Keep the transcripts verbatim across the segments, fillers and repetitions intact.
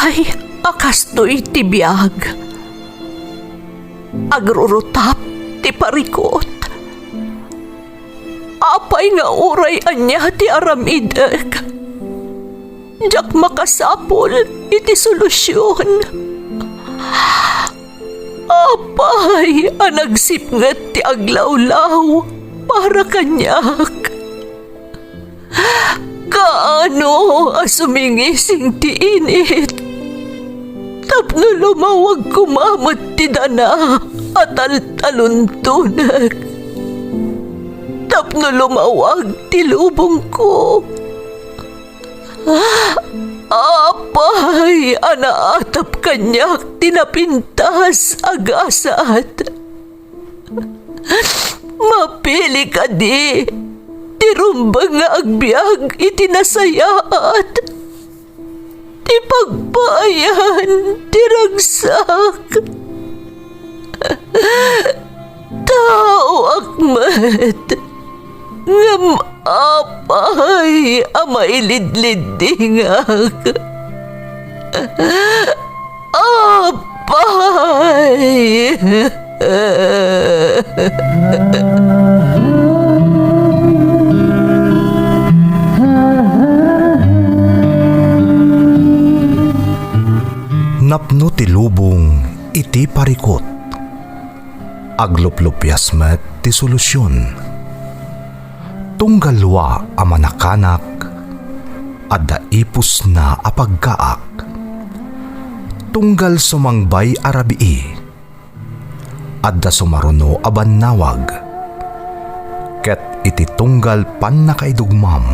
Ay, a kastoy ti biag. Agrurutap ti parikut. Apay nga uray ania ti aramidek, diak makasapul iti solusion. Apay a nagsipnget ti aglawlaw para kaniak? Kaano a sumingising ti init tapno lumawag koma met ti dana a taltaluntonek, tapno lumawag ti lubongko? Apay a naatap kaniak ti napintas a gasat? Mapili kadi ti rumbeng nga agbiag iti nasayaat, ti pagpaayan ti ragsak? Taoak met, ngem apay a mailidliddingak? Apay! Napno ti lubong iti parikut. Agluplupias met ti solusion. Tunggal dua a manakanak, adda ipusna a pagkaak. Tunggal sumangbay a rabii, adda sumaruno a bannawag. Ket iti tunggal pannakaidugmam,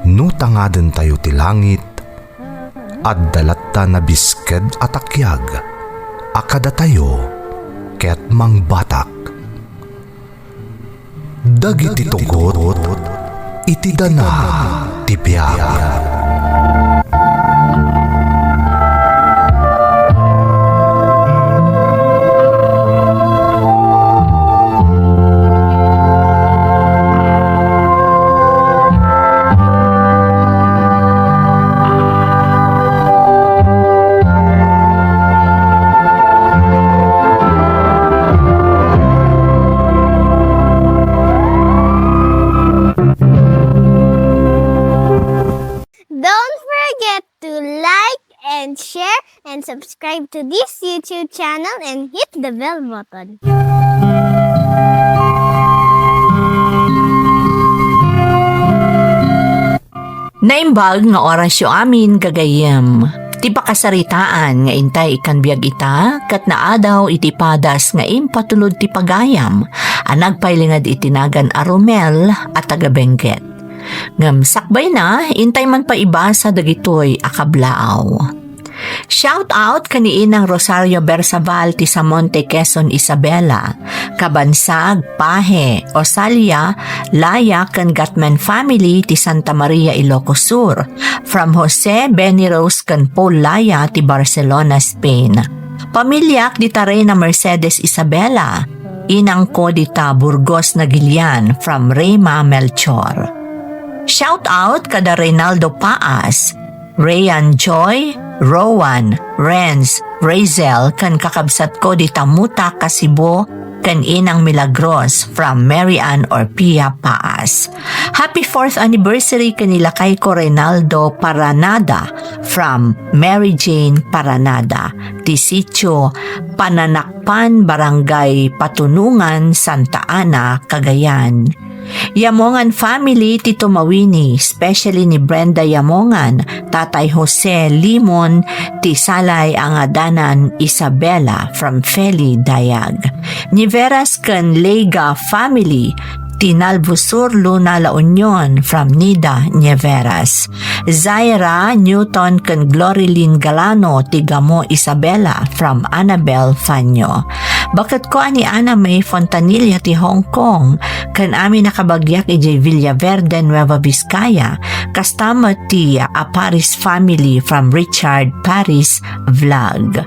no tangadentayo ti langit, adda latta nabisked a takiag a kadatayo ket mangbatak. Dagiti tugot iti dana ti biag. Don't forget to like and share and subscribe to this YouTube channel and hit the bell button. Naimbag nga orasyo amin, gagayyem. Ti pakasaritaan nga intay ikkan biag ita, ket naadaw iti padas nga impatulod ti pagayam a nagpailinged iti nagan a Romel a taga Benguet. Ngem sakbayna, intay man pay ibasa dagitoy a kablaaw. Shout out ken ni Inang Rosario Bersabal ti Samonte, Quezon, Isabela, kabansag, Pahe, Osalia, Laya ken Gatman family ti Santa Maria, Ilocos Sur, from Jose, Benny Rose ken Paul Laya ti Barcelona, Spain. Pamiliak dita Reyna Mercedes Isabela, inangko dita Burgos Nagilian from Reyma Melchor. Shout out kada Reynaldo Paas, Rayan Joy, Rowan, Renz, Razel, ken kakabsatko dita Muta, Kasibo, ken Inang Milagros from Mary Ann Orpia Paas. Happy fourth anniversary ken ni lakayko Reynaldo Paranada from Mary Jane Paranada, ti sitio Pananakpan, Barangay Patunungan, Santa Ana, Cagayan. Yamongan family ti tumawini, especially ni Brenda Yamongan, Tatay Jose Limon, ti salay a ngadanan Isabela from Feli Dayag. Nieveras ken Leiga family, ti Nalbusor, Luna, La Union from Nida Nieveras. Zaira, Newton ken Glorilyn Galano ti Gamo Isabela from Annabel Fanyo. Baketko a ni Ana May Fontanilla ti Hong Kong, ken amin a kabagiak idiay Villaverde, Nueva Vizcaya, kasta met ti Aparis family from Richard Paris Vlog.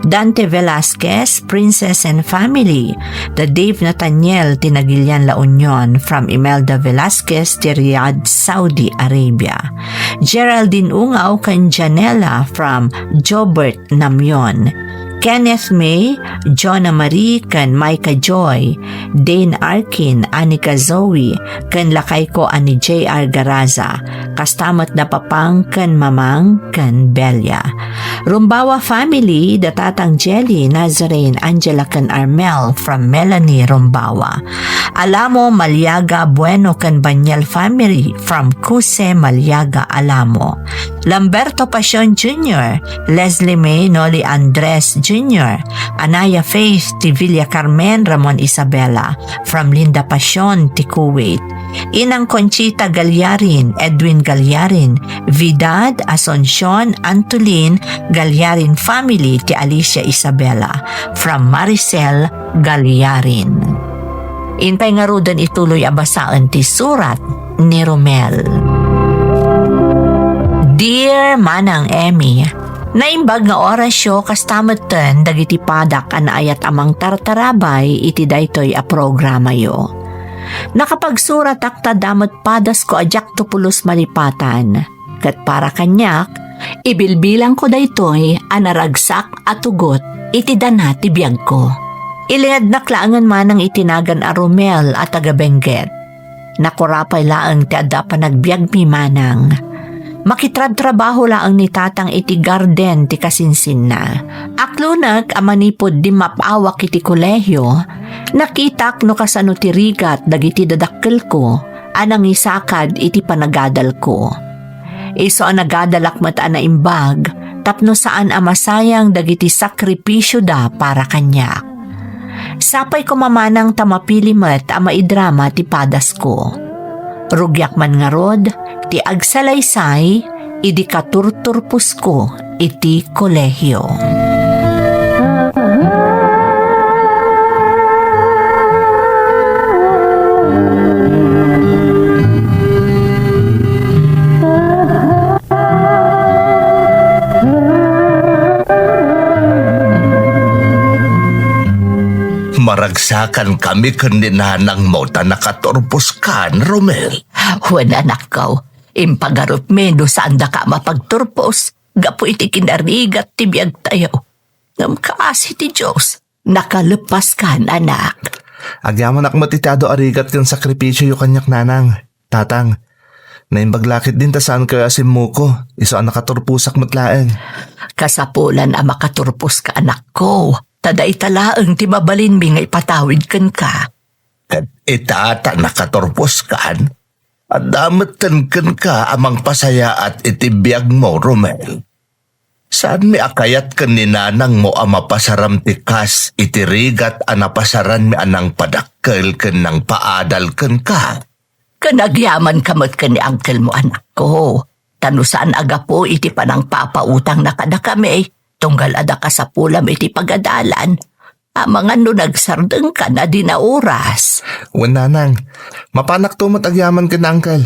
Dante Velasquez, Princess and Family, the Dave Nathaniel ti Nagilian La Union from Imelda Velasquez ti Riyadh, Saudi Arabia. Geraldine Ungaw ken Janela from Jobert Namion. Kenneth May, Jonah Marie ken Micah Joy, Dane Arkin, Anika Zoe, ken lakayko a ni J R Garaza, kasta met da Papang ken Mamang ken Belia. Rumbawa family, da Tatang Jelly, Nazarene, Angela ken Armel from Melanie Rumbawa. Alamo, Maliaga, Bueno ken Banyel family from Cuse, Maliaga, Alamo. Lamberto Pasion Junior, Leslie May, Noli Andres Junior, Anaya Faith ti Villa Carmen, Ramon Isabela, from Linda Pasion ti Kuwait. Inang Conchita Gallarin, Edwin Gallarin, Vidad, Asuncion, Antolin, Gallarin family ti Alicia Isabela, from Maricel Gallarin. Intay ngaruden ituloy a basaen ti surat ni Romel. Dear Manang Emmy, naimbag nga orasyo kasta metten dagiti padak a naayat a mangtartarabay iti daytoy a programayo. Nakapagsuratak ta adda met padasko a diakto pulos malipatan. Ket para kaniak, ibilbilangko daytoy a naragsak a tugot iti dana ti biagko. Ilingednak laengen manang iti nagan a Romel a taga Benguet. Nakurapay laeng ti adda panagbiagmi manang. Makitrabtrabaho laeng ni Tatang iti garden ti kasinsinna. Aklonek a manipud dimmap-awak iti kolehio, nakitak no kasano ti rigat dagiti dadakkelko a nangisakad iti panagadalko. Isu a nagadalak met a naimbag tapno saan a masayang dagiti sakripisioda para kaniak. Sapay koma manang ta mapili met a maidrama ti padasko. Rugiak man ngarud ti agsalaysay idi katurturposko iti kolehio. Maragsakankami ken ni nanangmo ta nakaturposkan, Romel. Wen, anakko, impagarupmi no saandaka a mapagturpos gapu iti kinarigat ti biagtayo. Ngem kaasi ti Dios, nakaleppaskan, anak. Agyamanak met iti adu a rigat ken sakripisioyo kaniak, nanang. Tatang, naimbag la ketdin ta saankayo a simmuko, isu a nakaturposak met laeng. Kasapulan a makaturposka, anakko, ta dayta laeng ti mabalinmi nga ipatawid kenka. Ket ita ta nakaturposkan, adda metten kenka a mangpasayaat iti biagmo, Romel. Saanmi a kayat ken ni nanangmo a mapasaram ti kas iti rigat a napasaranmi a nangpadakkel ken nangpaadal kenka. Ken agyamanka met ken ni angkelmo, anakko. Ta no saan a gapu iti panangpapautangna kadakami, tunggal adda kasapulam iti pagadalan, amangan no nagsardengkan a di naoras. Wen, nanang, mapanakto met agyaman ken ni angkel.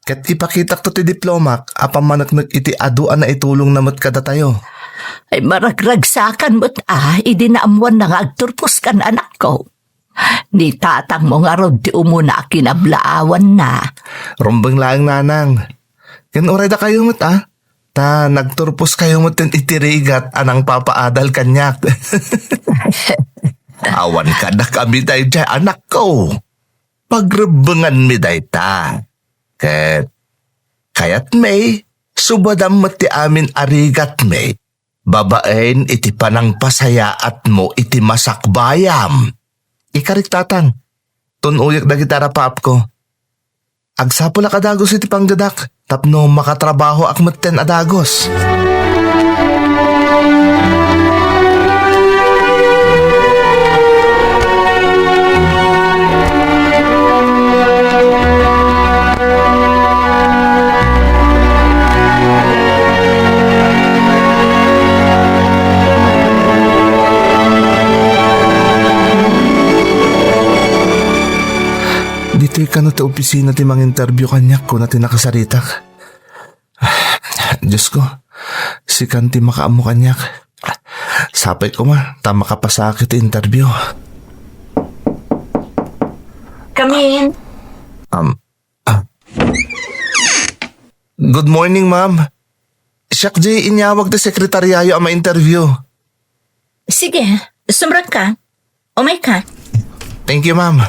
Ket ipakitakto ti diplomak a pammaneknek iti adu a naitulongna met kadatayo. Ay, maragragsakan met a idi naammoanna nga agturposkan, anakko. Ni tatangmo ngarud ti umuna a kinablaawanna. Rumbeng laeng, nanang. Ken uray dakayo met, a? Ta nagturposkayo met iti rigat a nangpapaadal kaniak. Awan kadakami daydiay, anakko. Pagrebbenganmi dayta. Ket kayatmi, subadam met ti amin a rigatmi babaen iti panangpasayaatmo iti masakbayam. Ikarik, tatang, tun-oyek dagiti arapaapko. Agsapulak a dagus iti panggedak tapno makatrabahoak metten a dagus. Ti kano ti opisina ti manginterview kaniak, kuna ti nakasaritak. Diosko, sikan ti makaammo kaniak. Sapay koma ta makapasaak iti interview. Come in. Um, ah. Good morning, ma'am. Siak di inyawag ti sekretaryayo a ma-interview. Sige, sumrek ka. Umay ka. Thank you, ma'am.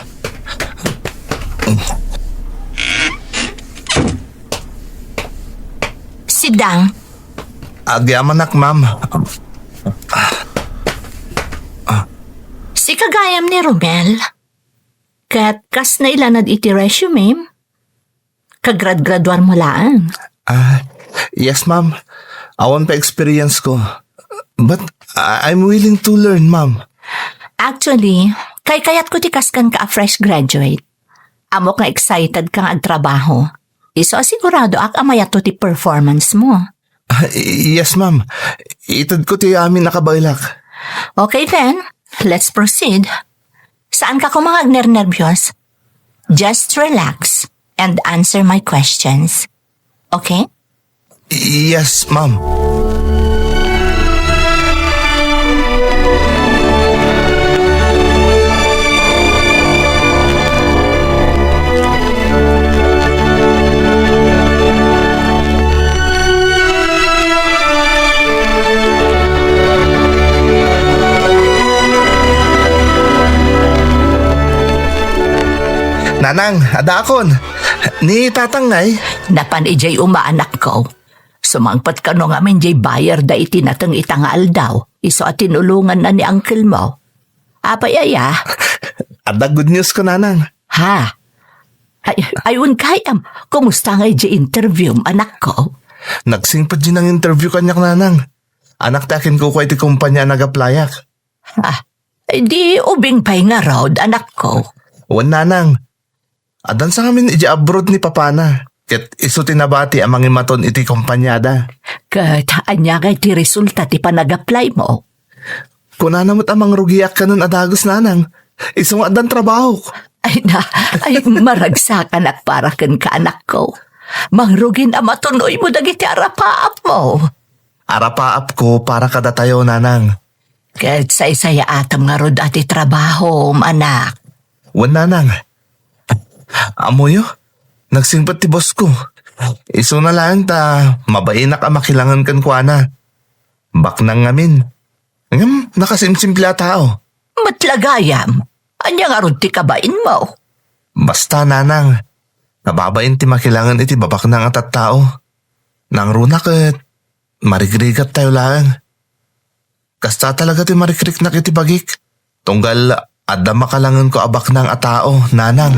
Sit down. Agyamanak, ma'am. Sika gayam ni Romel. Ket kas nailanad iti resume, kagrad-graduar mo laeng. Ah, yes, ma'am. Awan pa experience ko. But I- I'm willing to learn, ma'am. Actually, kaykayatko ti kaskan ka a fresh graduate. Ammok nga excited ka nga agtrabaho. Isu a siguradoak a mayatto ti performance mo. Ah, y- yes, ma'am. Itedko ti amin a kabaelak. Okay then, let's proceed. Saan ka koma nga agnernerbios? Just relax and answer my questions. Okay? Yes, ma'am. Nanang, adakon. Ni tatang ngay? Napan idiay uma, anakko. Sumangpet kano ngamin diay buyer da iti nateng ita nga aldaw. Isu a tinulonganna ni uncle mo. Apay aya? Adda good news ko, nanang. Ha? Ay, ay, wen kayam. Kumusta ngay diay interview, anakko? Nagsingpet diay nang-interview kaniak, nanang. Anak ti akinkukua iti kumpanya a nag-applyak. Ha? Ay, di ubing pay ngarud, anakko. Wen, nanang. Addan sa ngamin idiay abroad ni papana, ket isu ti nabati a mangimaton iti kumpaniada. Ket ania ngay ti resulta ti panag-apply mo? Kunana met a mangrugiak kanon a dagus, nanang. Isu nga addan trabahok. Ay na, ay maragsakanak para kenka, anakko. Mangrugin a matunoy mo dagiti arapaap mo. Arapaap ko para kadatayo, nanang. Ket saysayaatam ngarud a ti trabahom, anak. Wen, nanang. Ammoyo, nagsingpet ti boss ko. Isuna laeng ta mabainak a makilangen kenkuana. Baknang ngamin. Ngem nakasimsimple a tao. Met la gayam, ania ngarud ti kabainmo? Basta, nanang, nababain ti makilangen iti babaknang a tattao. Nangruna ket marigrigat tayo laeng. Kasta talaga ti marikriknak iti bagik. Tunggal adda makalangenko a baknang a tao, nanang.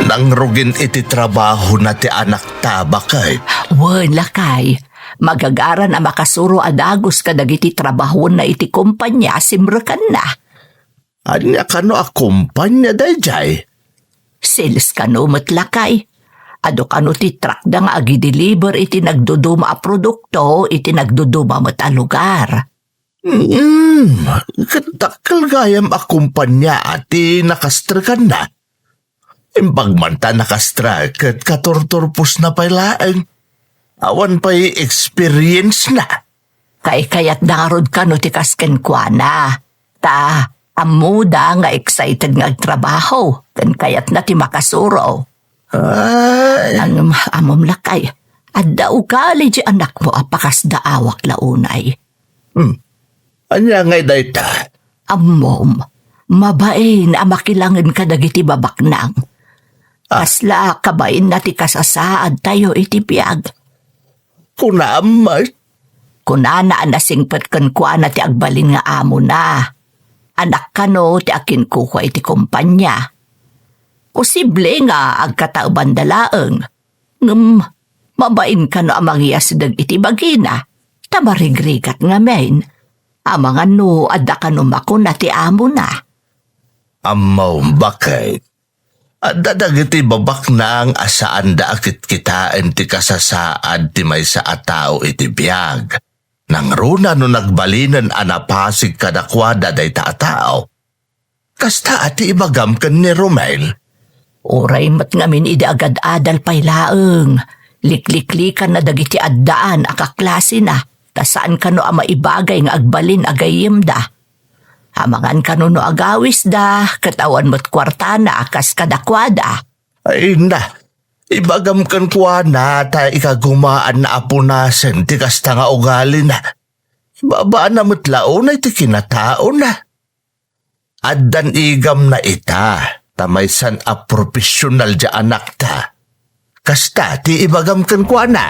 Nangrugin iti trabahona ti anakta, baket? Wen, lakay. Magagaran a makasuro a dagus kadagiti trabahoenna iti kompania a simrekanna. Ania kano a kompania daydiay? Sales kano met, lakay. Adu kano ti truckda nga agideliver iti nagduduma a produkto iti nagduduma met a lugar. Mm, ket dakkel gayam a kompania ti nakastrekanna. Imbag man ta nakastrike ket katurturposna pay laeng. Awan pay experience na. Kaykayatda ngarud kano ti kas kenkuana. Ta, ammoda nga excited nga agtrabaho, ken kayatna ti makasuro. Ay. Ngem, ammom lakay, adda ugali ti anakmo a pakasdaawak la unay. Hmm. Ania ngay dayta? Ammom, mabain a makilangen kadagiti babaknang. Ah. Kasla kabainna ti kasasaadtayo iti biag. Kunam met? Kunana a nasingpet kenkuana ti agbalin nga amona. Anak kano ti akinkukua iti kompania. Posible nga agkataebanda laeng. Ngem, mabain kano a mangiyasideg iti bagina. Ta marigrigat ngamin. Amangan no adda kano makuna ti amona. Ammom, baket. Adda dagiti babaknang a saanda a kitkitaen ti kasasaad ti maysa a tao iti biag. Nangruna no nagbalinen a napasig kadakuada dayta a tao. Kasta ti ibagam ken ni Romel. Uray met ngamin idi agad-adal pay laeng, likliklikanna dagiti addaan a kaklasina, ta saan kano a maibagay nga agbalin a gayyemda. Amangan kano no agawisda, ket awan met kuartana a kas kadakuada. Ay na, ibagam kenkuana ta ikagumaanna a punasen ti kasta nga ugalina. Ibabaanna met la unay ti kinataona. Addan igamna ita, ta maysan a profesional diay anakta. Kasta ti ibagam kenkuana.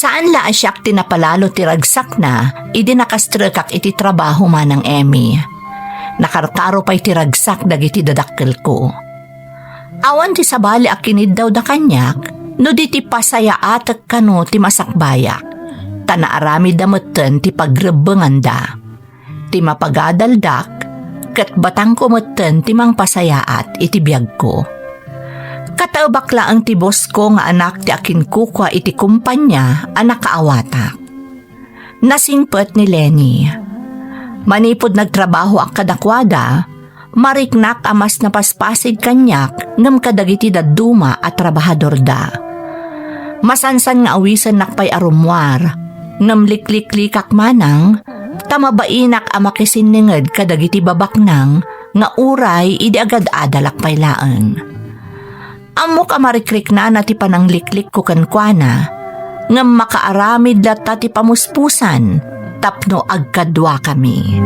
Saan la a siak ti napalalo ti ragsakna idi nakastrekak iti trabaho, Manang Emmy. Nakarkaro pay ti ragsak dagiti dadakkelko. Awan ti sabali a kiniddawda kaniak no di ti pasayaatek kano ti masakbayak, ta naaramidda metten ti pagrebbenganda. Ti mapagadaldak, ket batangko metten ti mangpasayaat iti biagko. Kataebak laeng ti bosko nga anak ti akinkukua iti kompania a nakaawatak. Nasingpet ni Lenny. Manipud nagtrabahoak kadakuada, mariknak a mas napaspasig kaniak ngem kadagiti dadduma a trabahadorda. Masansan nga awisennak pay a rummuar, ngem likliklikak manang, ta mabainak a makisinninged kadagiti babaknang nga uray idi agad-adalak pay laeng. Ammok a marikriknana ti panangliklikko kenkuana, ngem makaaramid latta ti pamuspusan tapno agkaduakami.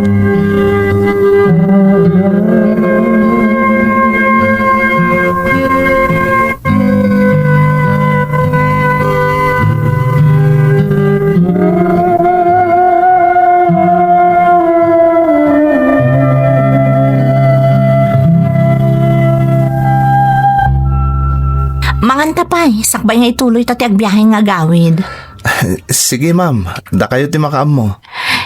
Manganta pay, sakbay nga ituloyta ti agbiahe nga agawid. Sige, ma'am. Dakayo ti makaammo.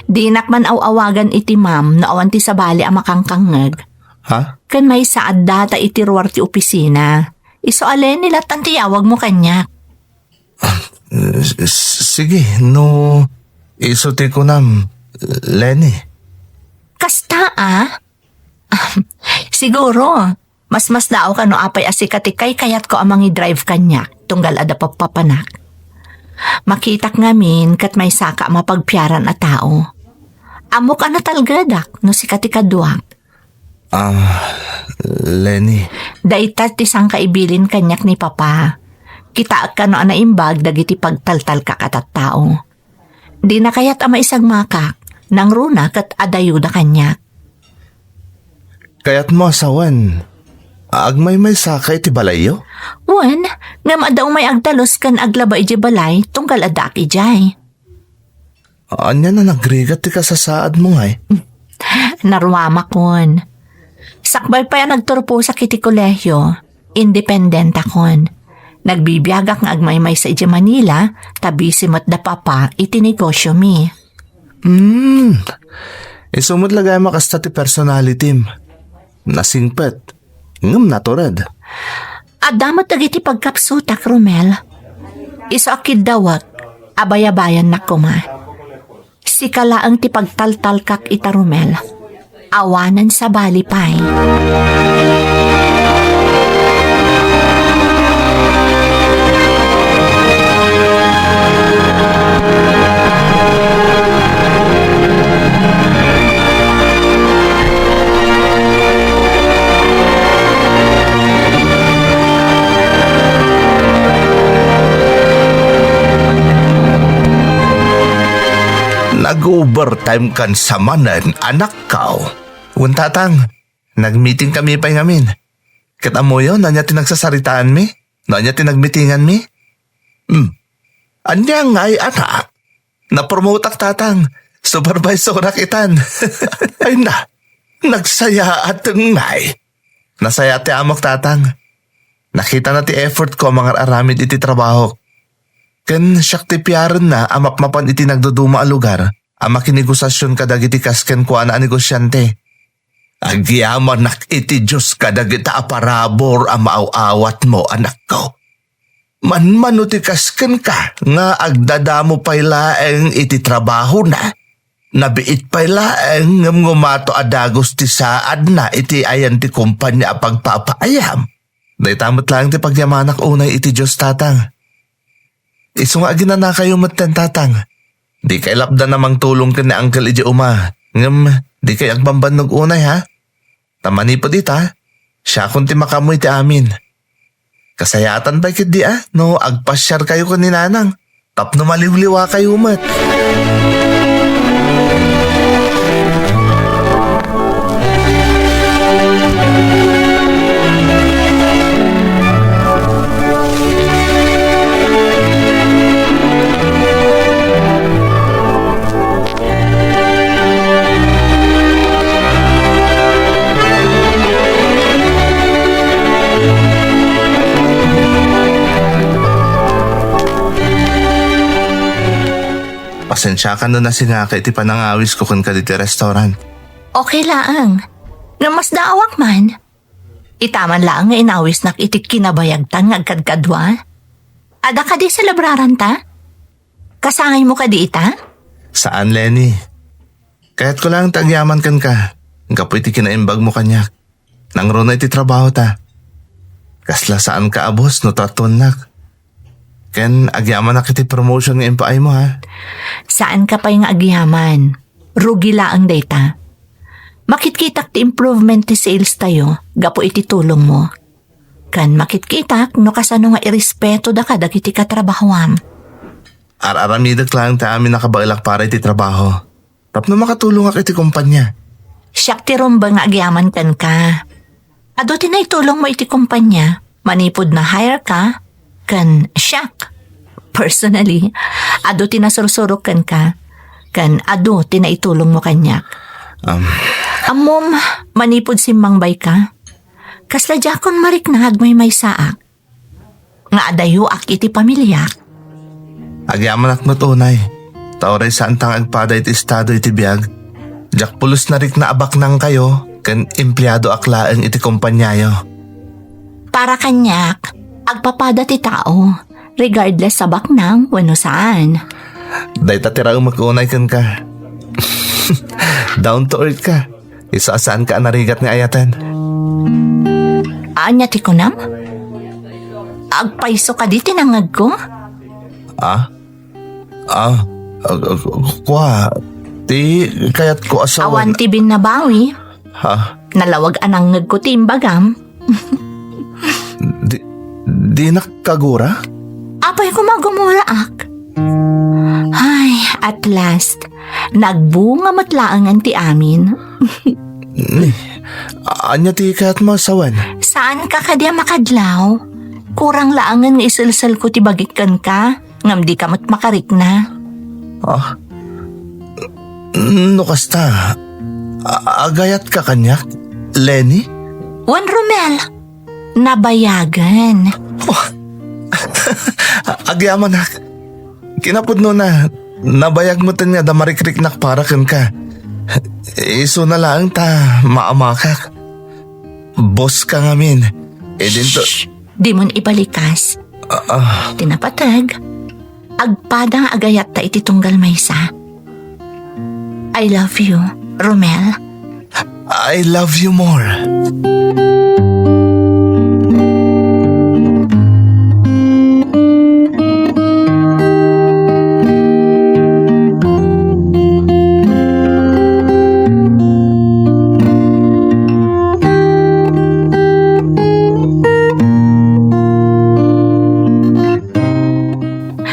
Dinak man aw-awagan iti ma'am no awan ti sabali a makangkangngeg. Ha? Ken maysa adda ta iti ruar ti opisina. Isu a Lenny lattan ti yawagmo kaniak. S-, s-, sige, no isu ti kunam, Lenny. Kasta, a? Siguro, mas masdaawka no apay a sika ti kaykayatko a mangi-drive kaniak, tunggal adda pappapanak. Makitak ngamin ket maysaka a mapagpiaran a tao. Ammok a natalgedak no sika ti kaduak. Ah, Lenny. Dayta ti sangkaibilin kaniak ni Papa. Kitaek kano a naimbag dagiti pagtaltalkak a tattao. Dina kayat a maisagmakak, nangruna ket adayoda kaniak. Kayatmo a sawen, agmaymaysaka iti balayyo? Wen, ngem adda umay agdalus ken aglaba idiay balay tunggal addaak idiay. Ania a nagrigat ti kasasaadmo ngay? Naruamakon. Sakbay pay a nagturposak iti kolehio, independentakon. Nagbibiagak nga agmaymaysa idiay Manila, ta busy met da Papa iti negosiomi. Hmm. Isu met la gayam a kasta ti personalityem. Nasingpet, ngem natured. Adda met dagiti pagkapsutak, Romel. Isu a kiddawek, abayabayannak koma. Sika laeng ti pagtaltalkak ita, Romel. Awanen sabali pay. ag-overtime kan samanen, anakko. Wen, Tatang, nagmeeting kami pay ngamin. Ket ammoyo no ania ti nagsasaritaanmi? No ania ti nagmeetinganmi? Hmm. Ania ngay, anak? Napromoteak, Tatang. Supervisorak itan. Ay na, nagsayaat ngay. Nasayaat ti amok, Tatang. Nakitana ti effortko a mangar-aramid iti trabahok. Ken siak ti piarenna a mapmapan iti nagduduma a lugar a makinegosasion kadagiti kas kenkuana a negosiante. Agyamanak iti Dios kadagita a parabur a maaw-awatmo, anakko. Manmano ti kas kenka nga agdadamo pay laeng iti trabahona. Nabiit pay laeng ngem ngumato a dagus ti saadna iti ayan ti kompania a pagpapaayam. Dayta met laeng ti pagyamanak unay iti Dios, Tatang. Isu nga aginanakayo metten, Tatang. Dikay lapdan a mangtulong ken ni Uncle idiay uma, ngem dikay agbambannog unay, ha? Ta manipud ita, siakon ti makaammo iti amin. Kasayaatan pay ketdi a no agpasiarkayo ken ni Nanang tapno maliwliwakayo met. Pasensiakan no nasingaka iti panangawisko kenka ditoy restaurant. Okay laeng. Ngem masdaawak man. Ita man laeng nga inawisnak iti kinabayagtan nga agkadkadua. Adda kadi selebraranta? Kasangaymo kadi ita? Saan, Lenny. Kayatko laeng ti agyaman kenka gapu iti kinaimbagmo kaniak. Nangruna iti trabahota. Kasla saanka a boss no tratuennak. Ken agyamanak iti promotion nga impaaymo, ha? Saanka pay nga agyaman. Rugi laeng dayta. Makitkitak ti improvement ti sales tayo gapu iti tulongmo. Ken makitkitak no kasano nga irespetodaka dagiti katrabahoam. Ar-aramidek laeng ti amin a kabaelak para iti trabaho. Tapno makatulongak iti kompanya. Siak ti rumbeng nga agyaman kenka. Adu ti naitulongmo iti kompanya manipud na-hire ka, ken siak. Personally, adu ti nasursurok kenka, ken adu ti naitulongmo kaniak. Um, Ammom, manipud simmangbay ka, kasla diakon marikna nga agmaymaysaak nga adayoak iti pamiliak. Agyamanak met unay, ta uray saanta nga agpada iti estado iti biag, diak pulos narikna a baknangkayo ken empleadoak laeng iti kompanyayo. Para kaniak, agpapada ti tao, regardless a baknang wenno saan. Dayta ti raemek unay kenka. Down to earth ka. Isu a saanka a narigat nga ayaten. Ania ti kunam? Agpayso kadi ti nangngegko? Ah? Ah, ah, ah, kua, ti kayatko a sawen. Awan ti binnabawi. Ha? Nalawag a nangngegko ti imbagam. Di, dinak kagura? Apay koma gumuraak? Ay, at last, nagbunga met laengen ti amin. Ni, a-, ania ti kayatmo a sawen? Saanka kadi a makadlaw? Kurang laengen nga iselselko ti bagik kenka, ngem dika met makarikna. Ah? No kasta, a-, agayatka kaniak, Lenny? Wen, Romel, nabayagen. Oh. Agyamanak. Kinapudnona, nabayag metten nga adda marikriknak para kenka. Isuna laeng ta maamakak. Boss ka ngamin. Idinto. Shh! Dimon ibalikas. Ah, ah. Ti napateg, agpada nga agayatta iti tunggal maysa. I love you, Romel. I love you more.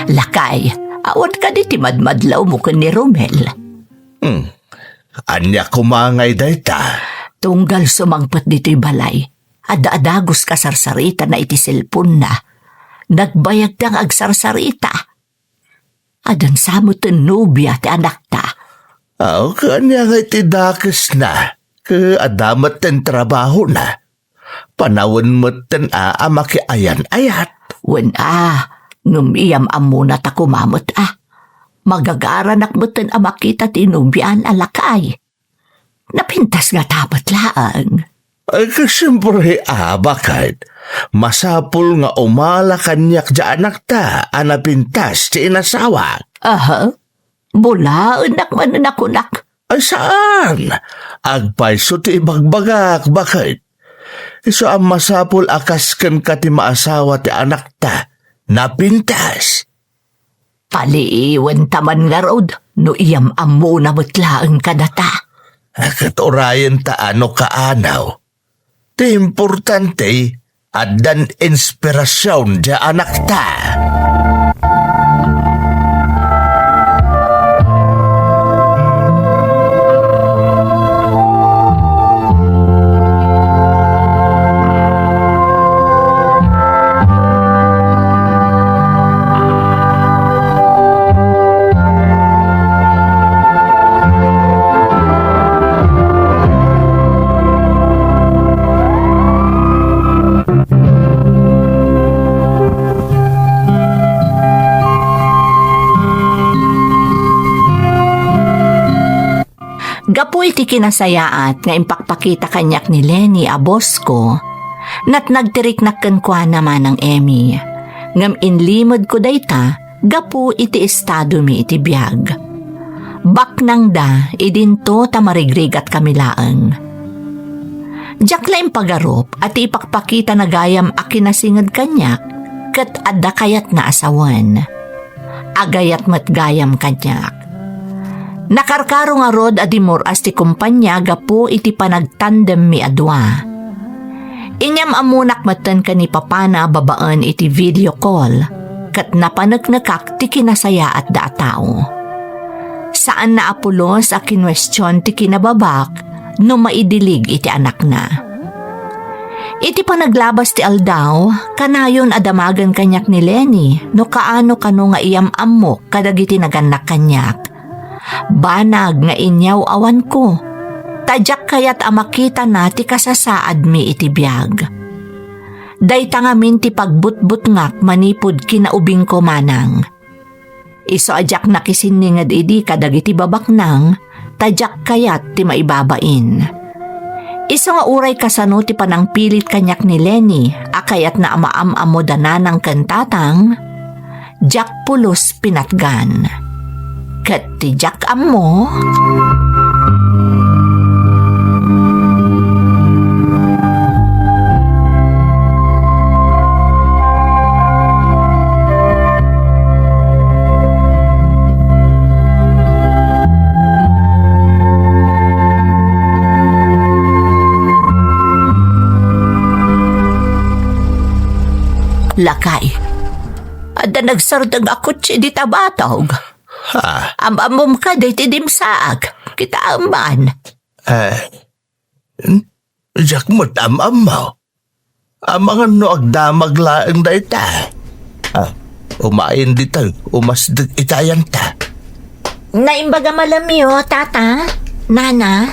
Lakay, awan kadi ti madmadlawmo ken ni Romel? Hmm. Ania koma ngay dayta? Tunggal sumangpet ditoy balay, adda a dagus kasarsarita na iti cellphone-na. Nagbayagda nga agsarsarita. Addan sa metten nobia ti anakta. Aw, ket ania ngay ti dakesna? Ket adda metten trabahona. Panawen metten a, a makiayan-ayat. Wen a, ngem iyam-ammona ta koma met a. Magagaranak metten a makita ti nobian a lakay. Napintas nga tapet laeng. Ay, ka, siempre, a, baket. Masapul nga umala kaniak ti anakta a napintas ti inasawak. Aha. Bulaennak manen a kunak. Ay, saan? Agpayso ti ibagbagak, baket. Isu a masapul a kas kenka ti maasawa ti anakta. Napintas. Paliiwenta man ngarud no iyam-ammona met laeng kadata. A, ket urayenta a no kaanaw. Ti importante, addan inspirasyon ti anakta. Gapu iti kinasayaat nga impakpakita kaniak ni Lenny a boss ko, natnag ti riknak kenkuana, Manang Emmy. Ngem inlimedko dayta gapu iti estadomi iti biag. Baknangda idinto ta marigrigatkami laeng. Diak la impagarup a ti ipakpakitana gayam a kinasinged kaniak ket adda kayatna a sawen. Agayat met gayam kaniak. Nakarkaro ngarud a dimur-as ti kompania gapu iti panagtandemmi a dua. Inyam-ammonak metten ken ni papana babaen iti video call, ket napaneknekak ti kinasayaatda a tao. Saanna a pulos a kinuestion ti kinababak no maidilig iti anakna. Iti panaglabas ti aldaw, kanayon a damagen kaniak ni Lenny no kaano kano nga iyam-ammok kadagiti nagannak kaniak. Banag nga inyaw-awanko, ta diak kayat a makitana ti kasasaadmi iti biag. Dayta ngamin ti pagbutbutngak manipud kinaubingko, Manang. Isu a diak nakisinninged idi kadagiti babaknang, ta diak kayat ti maibabain. Isu nga uray kasano ti panangpilit kaniak ni Lenny a kayatna a maam-ammo da nanang ken tatang, diak pulos pinatgan. Ket ti diak ammo, lakay. Adda nagsardeng a kotse dita batog. Ha? Am-ammom kadi ti dimsaak? Kitaem man. Eh, hmm? Diak met am-ammo. Amangan no agdamag laeng dayta. Ah, umain dita, umasdek itayanta. Naimbag a malemyo, Tata, Nana.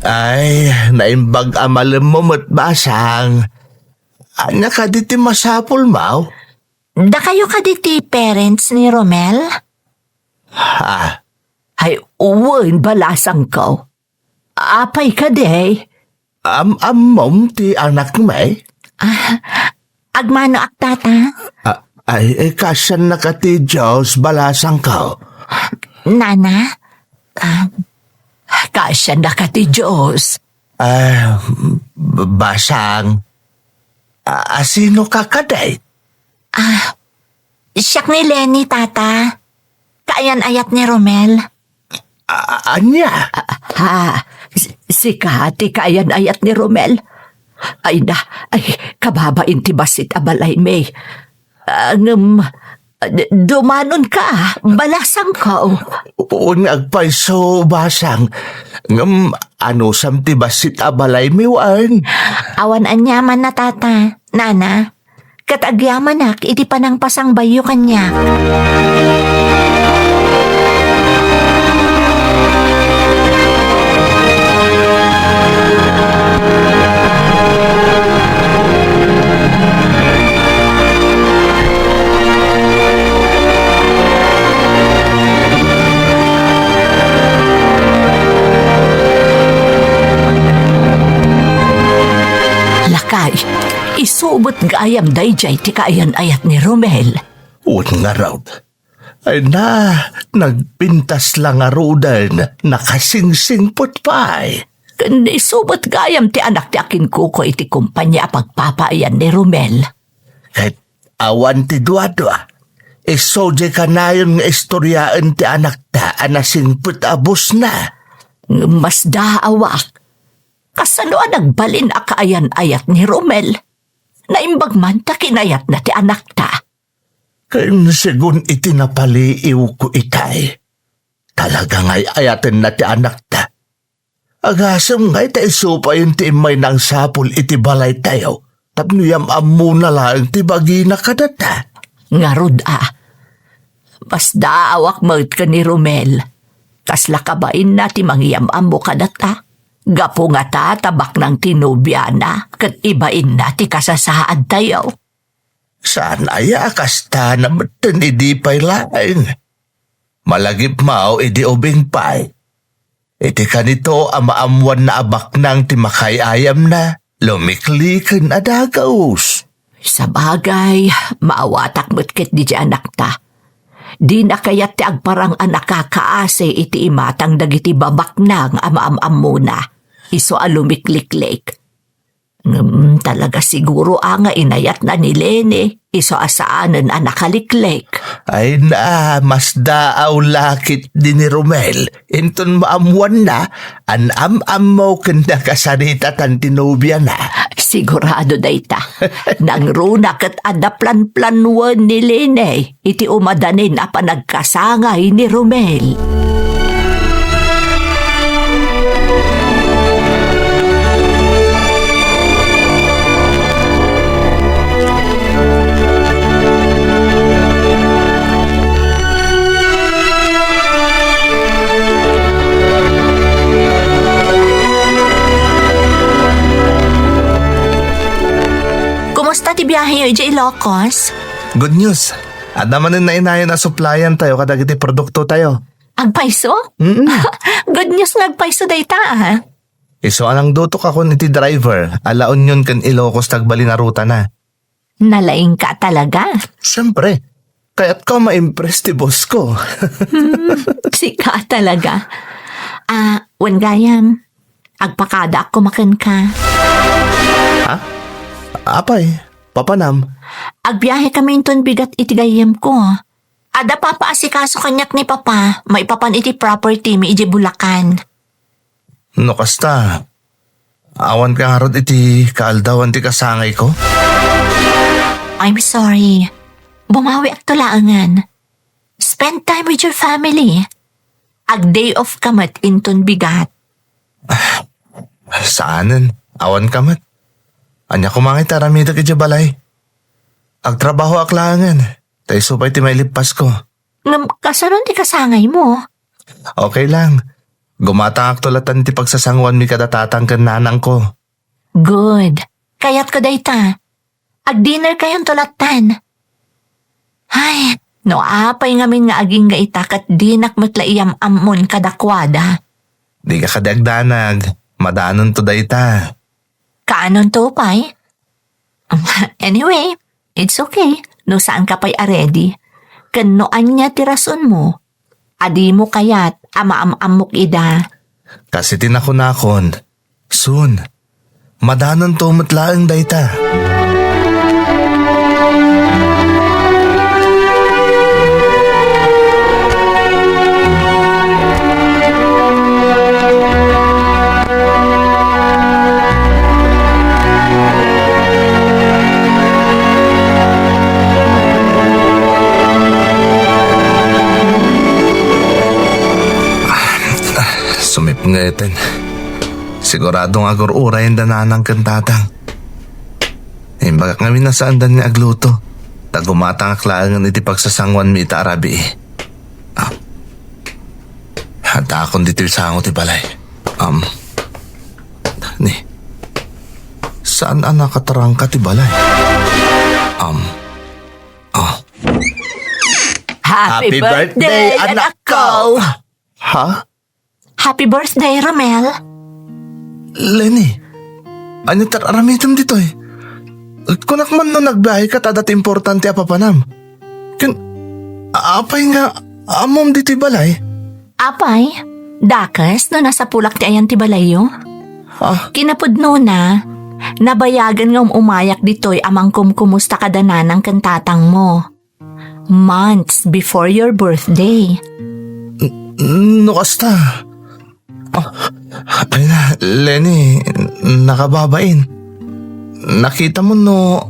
Ay, naimbag a malemmo met, Basang. Ania kadi ti masapulmo? Dakayo kadi ti parents ni Romel? Ha? Ay, wen, balasangko. Apay kadi? Am-ammom ti anakmi? Ah, agmanoak, Tata. Ah, ay, eh, kasiannaka ti Dios, balasangko. Nana? Ah, kasiannaka ti Dios. Ah, b-, Basang. Ah, asino ka kadi? Ah, siak ni Lenny, Tata. Kaayan-ayat ni Romel. A-, ania? Ah, ha? S-, sika ti kaayan-ayat ni Romel? Ay na, ay, kababain ti bassit a balaymi. Ah, ngem, D-, dumanonka, balasangko. Wen, agpayso, basang. Ngem, anusam ti bassit a balaymi wen? Awan aniamanna, tata, nana. Ket agyamanak iti panangpasangbayyo kaniak. Lakay, isu met gayam daydiay ti kaayan-ayat ni Romel. Wen ngarud. Ay na, nagpintas la ngaruden, nakasingsingpet pay. Ken isu met gayam ti anak ti akinkuko iti kompania a pagpapaayan ni Romel. Ket awan ti duadua, isu diay kanayon nga istoriaen ti anakta a nasingpet a busna. Ngem masdaawak. Kasano a nagbalin a kaayan-ayat ni Romel? Naimbag man ta kinayatna ti anakta. Ken segun iti napaliiwko itay, talaga nga ay-ayatenna ti anakta. Agasem nga ita isu payen ti immay nangsapul iti balaytayo tapno yam-ammona laeng ti bagina kadata. Ngarud a, masdaawak met ken ni Romel. Kasla kabainna ti mangyam-ammo kadata. Gapu ngata ta baknang ti nobiana ket ibainna ti kasasaadtayo. Saan aya a kasta na metten idi pay laeng? Malagipmaw idi ubing pay. Iti kanito a maammoanna a baknang ti makaay-ayamna, lumikliken a dagus. Sabagay, maawatak met ketdi diay anakta. Dina kayat ti agparang a nakakaasi iti imatang dagiti babaknang a maam-ammona. Isu a lumikliklik. Ngem talaga siguro a nga inayatna ni Lene, isu a saanen a nakaliklik. Ay na, masdaaw la ketdi ni Romel. Inton maammoanna, an-am-ammo ken nakasaritatan ti nobiana. Sigurado dayta. Nangruna ket adda planplanuan ni Lene iti umadanin a panagkasangay ni Romel. Kumusta ti biaheyo idiay Ilocos? Good news. Adda manen nainayon a supplyan tayo kadagiti produkto tayo. Agpayso? Mm. Good news nga agpayso dayta, ah. Isu a nangdutok akon iti driver a La Union ken Ilocos ti agbalin a rutana. Nalaingka talaga. Siyempre. Kayatko a ma-impress ti boss ko. Hmm, sika talaga. Ah, wen gayam, agpakadaak koma kenka. Ha? Apay, papanam? Agbiahe kami inton bigat iti gayyemko. Adda papaasikaso kaniak ni Papa maipapan iti property mi idiay Bulacan. No kasta, awanka ngarud iti kaaldawan ti kasangayko? I'm sorry. Bumawiakto laengen. Spend time with your family. Ag-day off ka met inton bigat. Saanen, awanka met. Ania koma ngay ti aramidek idiay balay? Agtrabahoak laengen. Ta isu pay ti mailippasko. Ngem, kasano ti kasangaymo? Okay lang. Gumatangakto latta iti pagsasanguanmi kada tatang ken nanangko. Good. Kayatko dayta. Ag-dinner kayonto lattan. Ay, no apay ngamin nga agingga ita ket dinak met la iyam-ammon kadakuada. Dika kadi agdanag. Madanonto dayta. Kaanonto pay? Anyway, it's okay no saanka pay a ready. Ken no ania ti rasonmo, a dimo kayat a maam-ammok ida. Kas iti nakunakon, soon, madanonto met laeng dayta. Ngem, sigurado nga agur-urayenda nanang ken tatang. Imbagak ngamin a saanda nga agluto. Ta gumatangak laengen iti pagsasanguanmi ita a rabii. Ah. Adakon ditoy sango ti balay. Um, ni, saan a nakatarangka ti balay? Um, oh. Happy Happy birthday, birthday, anakko! Ha? Happy birthday, Romel. Leni, ania ti ar-aramidem ditoy? Kunak man no nagbiaheka ta adda ti importante a papanam. Ken, a-, apay nga ammom ditoy balay? Apay, dakes no nasapulak ti ayan ti balayyo? Ah. Kinapudnona, nabayagen nga um-umayak ditoy a mangkumkumusta kada nanang ken tatangmo. Months before your birthday. N-, no kasta. Ah, ay na, Leni, nakababain. Nakitam no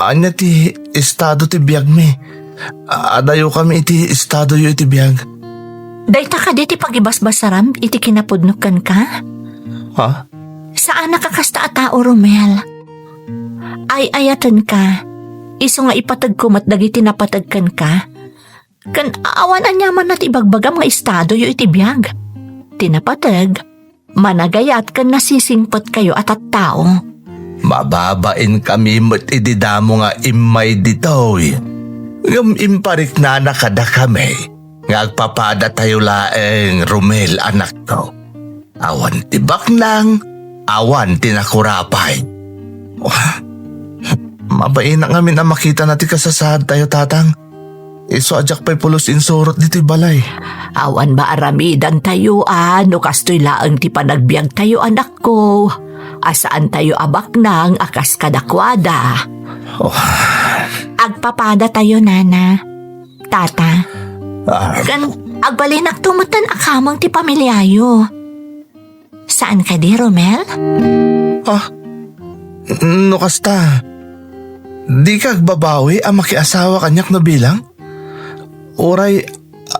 ania ti estado ti biagmi. Adayokami iti estadoyo iti biag. Dayta kadi ti pagibasbasaram iti kinapudno kenka? Ha? Saanak a kasta a tao, Romel. Ay-ayatenka. Isu nga ipategko met dagiti napateg kenka. Ken awan aniamanna ti ibagbagam nga estadoyo iti biag. Ti napateg, managayat ken nasisingpetkayo a tattao. Mababainkami met idi damo nga immay ditoy. Ngem impariknana kadakami nga agpapadatayo laeng, Romel, anakko. Awan ti baknang, awan ti nakurapay. Wah, mabainak ngamin a makitana ti kasasaadtayo, tatang. Isu a diak pay pulos insurot ditoy balay. Awan maaramidantayo a no kastoy laeng ti panagbiagtayo, anakko. A saantayo a baknang a kas kadakuada. Oh. Agpapadatayo, nana. Tata. Ah. Ken agbalinakto metten a kameng ti pamiliayo. Saan kadi, Romel? Ah, no kasta, dika agbabawi a makiasawa kaniak no bilang? Uray,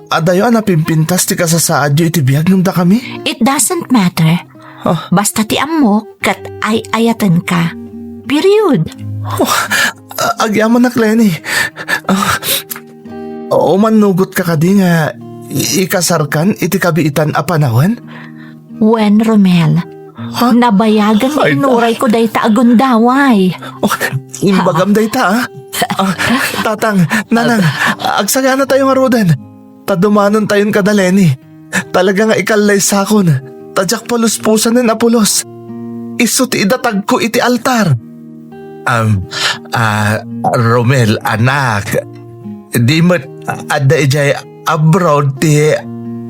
adayo a napimpintas ti kasasaadyo iti biag ngem dakami? It doesn't matter. Ah. Basta ti ammok ket ay-ayatenka. Period. Oh, a-, agyamanak, Leni. Ah, umannugotka kadi nga i-, ikasarkan iti kabiitan a panawen? Wen, Romel. Ha? Nabayagen nga Ay, na- inuray ko dayta a gundaway. Oh, imbagam dayta, ah. Ah, tatang, nanang, agsaganatayo ngaruden. Ta dumanontayon kada Leni. Talaga nga ikallaysakon. Ta diak paluspusanen a pulos. Isu ti idatagko iti altar. Um, ah, Romel, anak, di met adda idiay abroad ti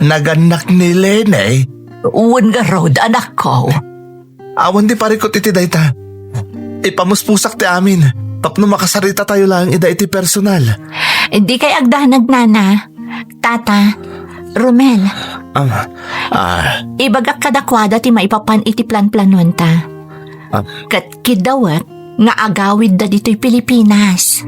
nagannak ni Leni? Wen ngarud, anakko. Awan ti parikut iti dayta. Ipamuspusak ti amin tapno makasaritatayo laeng ida iti personal. Dikay agdanag, nana. Tata, Romel. Ah, ah. Ibagak kadakuada ti maipapan iti planplanonta. Ah. Ket kiddawek nga agawidda ditoy Pilipinas.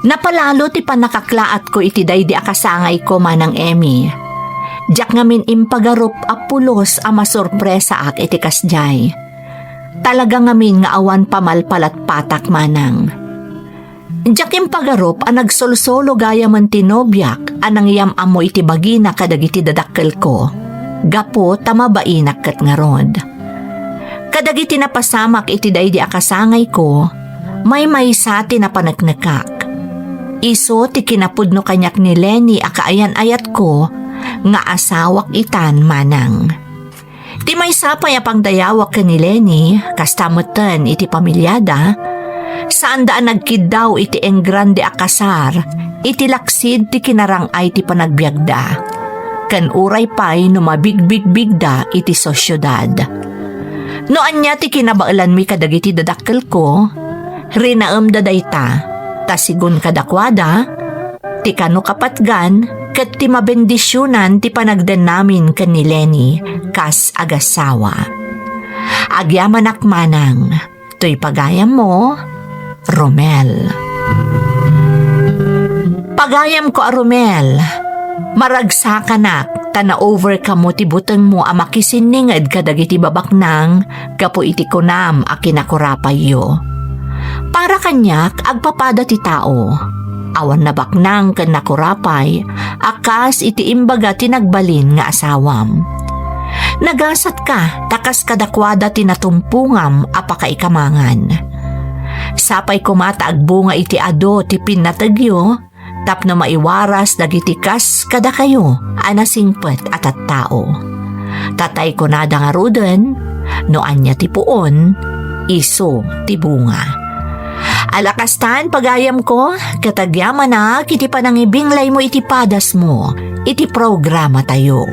Napalalo ti pannakaklaatko iti daydi a kasangayko, Manang Emmy. Diak ngamin impagarup a pulos a masurpresaak iti kasdiay. Talaga ngamin nga awan pamalpalatpatak, Manang. Diak impagarup a nagsolsolo gayamen ti nobiak a nangyam-ammo iti bagina kadagiti dadakkelko, gapu ta mabainak ket ngarud. Kadagiti napasamak iti daydi a kasangayko, maymaysa ti napaneknekak. Isu ti kinapudno kaniak ni Leni a kaayan-ayatko nga asawak itan manang. Ti maysa pay a pangdayawak ken ni Leni, kasta metten iti pamiliada, saanda a nagkiddaw iti engrande a kasar iti laksid ti kinarang-ay ti panagbiagda, ken uray pay no mabigbigbigda iti sosiedad. No ania ti kinabaelanmi kadagiti dadakkelko, rinaemda dayta, ta sigun kadakuada, ti kano kapatgan ket ti mabendisionan ti panagdennamin ken ni Leni kas agasawa. Agyamanak manang, toy pagayammo, Romel. Pagayamko a Romel, maragsakanak ta na-overcome mo ti butengmo a makisinninged kadagiti babaknang gapu iti kunam a kinakurapayyo. Para kaniak, agpapada ti tao. Awan nabaknang ken nakurapay a kas iti imbaga ti nagbalin nga asawam. Nagasatka ta kas kadakuada ti natumpongam a pakaikamangan. Sapay koma ta agbunga iti adu ti pinnategyo tapno maiwaras dagiti kas kadakayo a nasingpet a tattao. Tatay kunada ngaruden, no ania ti puon, isu ti bunga. Alakastan, pagayamko, ket agyamanak iti panangibinglaymo iti padasmo iti programatayo.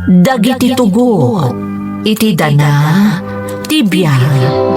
Dagiti tugot iti dana ti biag.